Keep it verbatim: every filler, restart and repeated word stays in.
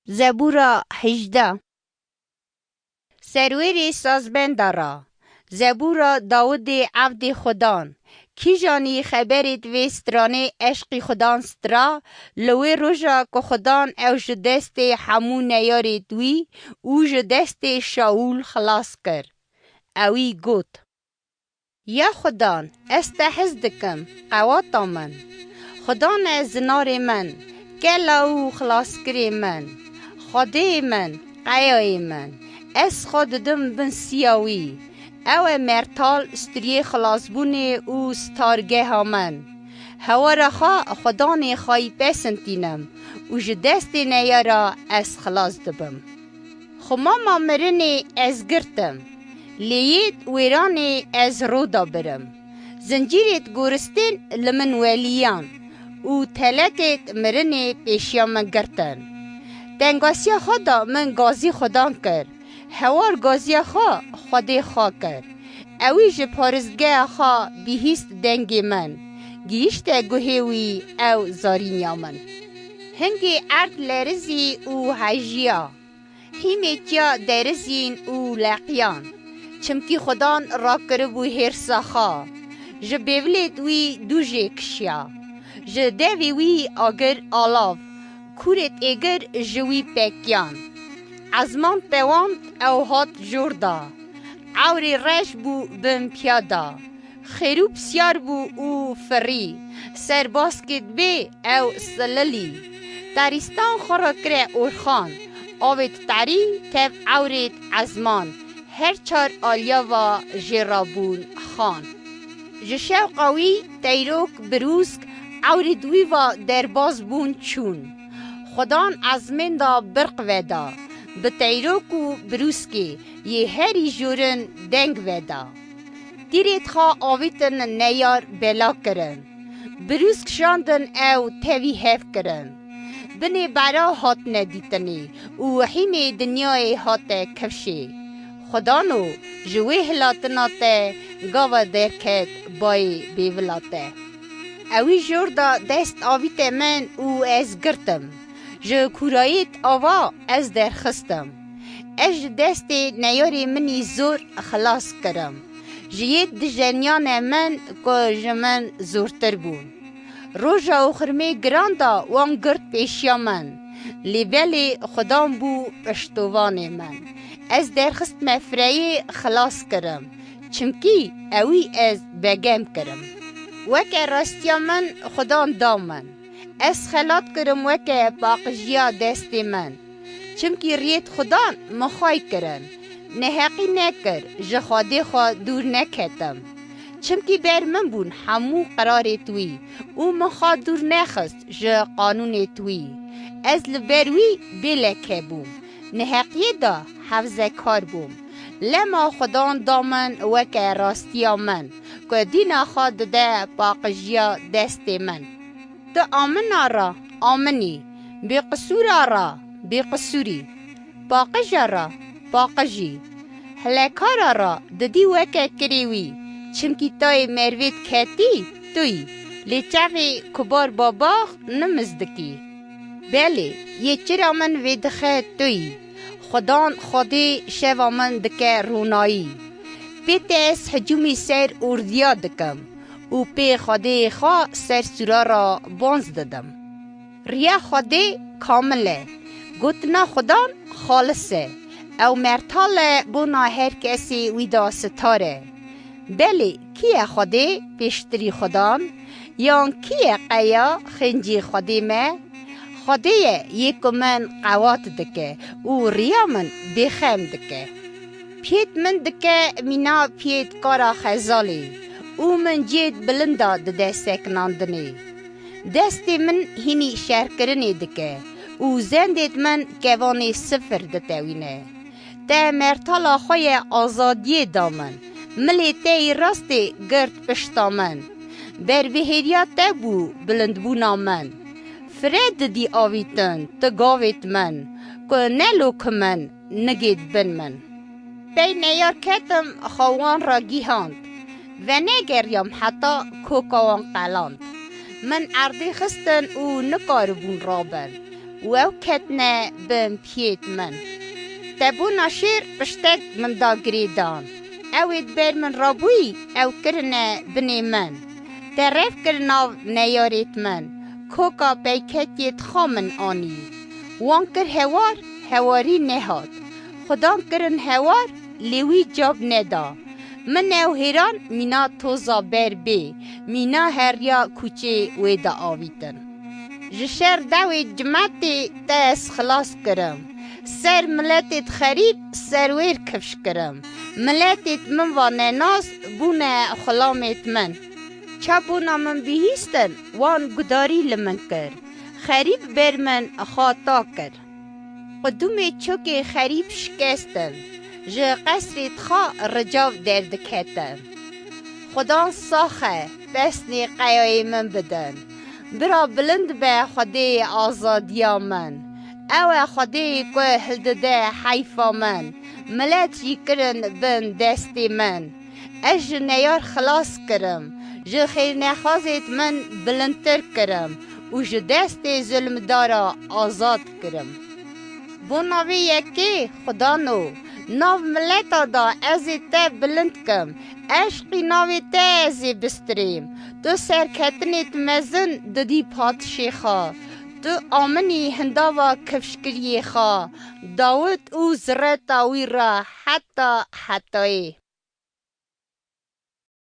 Zebûra hejdeh. Serwêrê sazbenda ra. Zebûra Dawidê evdê Xudan. Kîjanî xeberêt vê stranê eşqî Xudan stra, li wê roja ku Xudan ew ji destê hemû neyarêt wî û ji destê Şaûl xilas kir. Ewî got: Ya Xudan, ez te hez dikim, qewata min. Xudan e zinarê min, kela û xilaskirê min, Xwedê min, qeyayê min. Ez xwe didim bin siya wî. Ew e mertal, striyê xilasbûnê û stargeha min. Hewara xwe Xudanê xweyî pesintînim û ji destê neyara ez xilas dibim. Xumama mirinê ez girtim, lêyêt wêranê ez roda birim. Zincîrêt goristên li min weliyan û telekêt mirinê pêşiya min girtin. Tengasiya xwe da min gazî Xudan kir, hewar gaziya xwe Xwedê xwe kir. Ewî ji paristgeha xwe bihîst dengê min, gihîşte guhê wî ew zarîniya min. Hingê erd lerizî û hejiya. Hîmê tiya derizîn û leqiyan, çimkî Xudan rakiribû hêrsa xwe. Ji bêvilêt wî dû jê kişiya. Ji devê wî agir alav, kûrêt êgir ji wî pekiyan. Ezman tewand ew hat jor da. Ewrê reş bû bin piya da. Xêrû pisyar bû û firî. Ser baskêt bê ew sililî. Tarîstan xwe re kire orxan. Avêt tarî tev ewrêt ezman. Her çar aliya va jê re bûn xan. Ji şewqa wî teyrok birûsk ewrêt wî va derbaz bûn çûn. Xudan ezmên da birq veda. Bi teyrok û birûskê yê herî jorin deng veda. Tîrêt xwe avîtin neyar bela kirin. Birûsk şandin ew tevî hev kirin. Binê bera hatine dîtinê û hîmê dinyayê hate kifşê. Xudano ji wê hilatina te gava derket bayê bêvila te. Ewî jor da dest avîte min û ez girtim. Ji kûrayêt ava ez derxistim. Ez ji destê neyarê min î zor xilas kirim. Ji yêt dijeniyane min ku ji min zortir bûn. Roja û xirmê giran da wan girt pêşiya min. Lê belê Xudan bû piştovanê min. Ez derxistme fireyê xilas kirim. Çimkî ewî ez begem kirim. Weke rastiya min Xudan da min. Ez xelat kirim weke paqijiya destê min. Çimkî riyêt Xudan min xway kirin. Neheqî nekir, ji Xwedê xwe dûr neketim. Çimkî ber min bûn hemû qirarêt wî û min xwe dûr nexist ji qanûnêt wî. Ez li ber wî bê leke bûm. Neheqiyê de hevzekar bûm. Lema Xudan da min weke rastiya min, ku dîna xwe dide paqijiya destê min. Tu amina re aminî, bêqisûra re bêqisûrî, paqija re paqijî, hilekara re didî weke kirê wî, çimkî tayê mervêt ketî tu yî, lê çavê kubar babax nimiz dikî. Belê, yê çira min vêdixe tu yî. Xudan Xwedê şeva min dike ronayî. Pê te ez hicûmî ser ordiya dikim û pê Xwedê xwe ser sûra re bonz didim. Riya Xwedê kamil e. Gotina Xudan xalis e. Ew mertal e bona her kesê wî de sitar e. Belê, kî ye Xwedê pêştirî Xudan? Yan kî ye qeya xêncî Xwedê me? Xwedê ye yê ku min qewat dike û riya min bêxem dike. Piyêt min dike mîna piyêt kara xezalê û min cêt bilinda dide sekinandinê. Destê min hînî şerkirinê dike û zendêt min kevanê sifir ditewîne. Te mertala xwe ye azadiyê da min, milê te yê rastê girt pişta min. Berbihêriya te bû bilindbûna min. Fire didî avîtin tu gavêt min, ku nelokimin nigêt bin min. Pey neyar ketim xwe wan re gîhand. Venegeriyam heta koka wan qeland. Min erdê xistin û nikaribûn rabin. û ew ketine bin piyêt min. Te bona şêr piştek min da girêdan. Ew ê di ber min rabûyî, ew kirine binê min. Te rev kir nav neyarêt min. Koka peyketiyêt xa min anî. Wan kir hewar, hewarî nehat. Xudan kirin hewar, lê wî cab neda. Min ew hêran mîna toza ber bê, mîna heriya kûçê wê de avîtin. Ji şer dewê cimetê te ez xilas kirim. Ser miletêt xerîb serwêr kifş kirim. Miletêt min va nenas bûne xulamêt min. Çabûna min bihîstin, wan gudarî li min kir. Xerîb ber min xata kir. Qudumê çokê xerîb şikestin. Ji qesrê txa ricav derdiketin. Xudan sax e, pesnê qeyayê min bidin. Bira bilind be Xwedê azadiya min. Ew e Xwedê ku hildide heyfa min. Milet jî kirin bin destê min. Ez ji neyar xilas kirim. Ji xêrnexwazêt min bilindtir kirim û ji destê zulmdara azad kirim. Bona vê yekê Xudano, nav mileta da ez ê te bilind kim, eşqî navê te ez ê bistirêm. Tu serketinêt mezin didî padşêxa, tu aminî hindava kifşkiriyê xa, Dawid û zireta wî re heta hetayê.